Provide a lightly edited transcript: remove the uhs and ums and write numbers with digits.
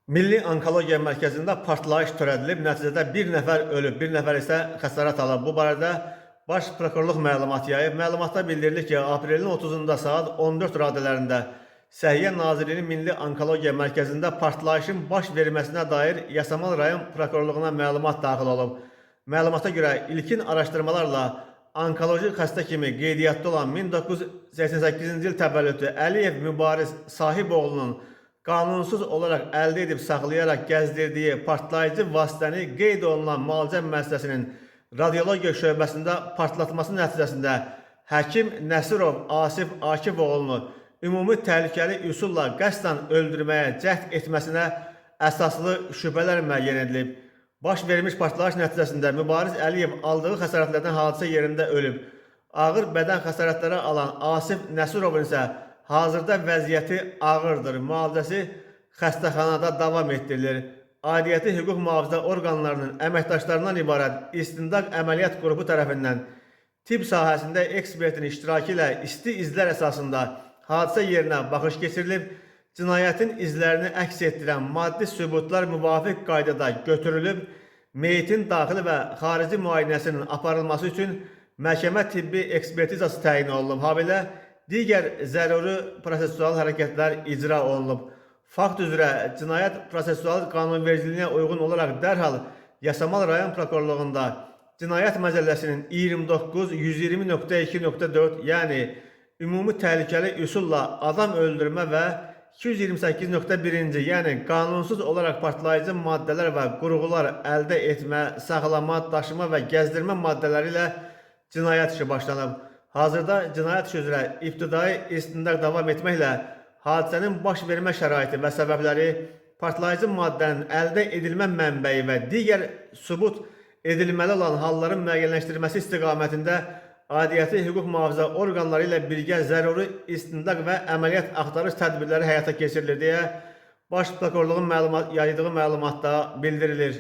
Milli Onkologiya Mərkəzində partlayış törədilib, nəticədə bir nəfər ölüb, bir nəfər isə xəsarət alıb. Bu barədə Baş Prokurorluq məlumat yayıb. Məlumatda bildirilir ki, aprelin 30-da saat 14 radələrində Səhiyyə Nazirliyinin Milli Onkologiya Mərkəzində partlayışın baş verməsinə dair Yasamal rayon prokurorluğuna məlumat daxil olub. Məlumata görə ilkin araşdırmalarla onkoloji xəstə kimi qeydiyyatda olan 1988-ci il təvəllüdlü Əliyev Mübariz Sahiboğlunun qanunsuz olaraq əldə edib saxlayaraq gəzdirdiyi partlayıcı vasitəni qeyd olunan müalicə müəssisəsinin radiologiya şöbəsində partlatması nəticəsində həkim Nəsirov Asif Akifoğlunu ümumi təhlükəli üsulla qəsdən öldürməyə cəhd etməsinə əsaslı şübhələr müəyyən edilib. Baş vermiş partlayış nəticəsində Mübariz Əliyev aldığı xəsarətlərdən hadisə yerində ölüb. Ağır bədən xəsarətləri alan Asif Nəsirovun isə hazırda vəziyyəti ağırdır. Müalicəsi xəstəxanada davam etdirilir. Aidiyyəti hüquq mühafizə orqanlarının əməkdaşlarından ibarət istintaq əməliyyat qrupu tərəfindən tibb sahəsində ekspertin iştirakı ilə isti izlər əsasında hadisə yerinə baxış keçirilib, cinayətin izlərini əks etdirən maddi sübutlar müvafiq qaydada götürülüb, meyitin daxili və xarici müayinəsinin aparılması üçün məhkəmə tibbi ekspertizası təyin olunub. Habelə digər zəruri prosessual hərəkətlər icra olunub. Fakt üzrə cinayət prosessual qanunvericiliyinə uyğun olaraq dərhal Yasamal rayon prokurorluğunda Cinayət Məcəlləsinin 29 120.2.4, yəni ümumi təhlükəli üsulla adam öldürmə və 228.1-ci, yəni qanunsuz olaraq partlayıcı maddələr və qurğular əldə etmə, saxlama, daşıma və gəzdirmə maddələri ilə cinayət işi başlanıb. Hazırda cinayət işi üzrə ibtidai istintaq davam etməklə hadisənin baş vermə şəraiti və səbəbləri, partlayıcı maddənin əldə edilmə mənbəyi və digər sübut edilməli olan halların müəyyənləşdirilməsi istiqamətində aidiyyəti hüquq mühafizə orqanları ilə birgə zəruri istintaq və əməliyyat axtarış tədbirləri həyata keçirilir deyə Baş Prokurorluğun yaydığı məlumatda bildirilir.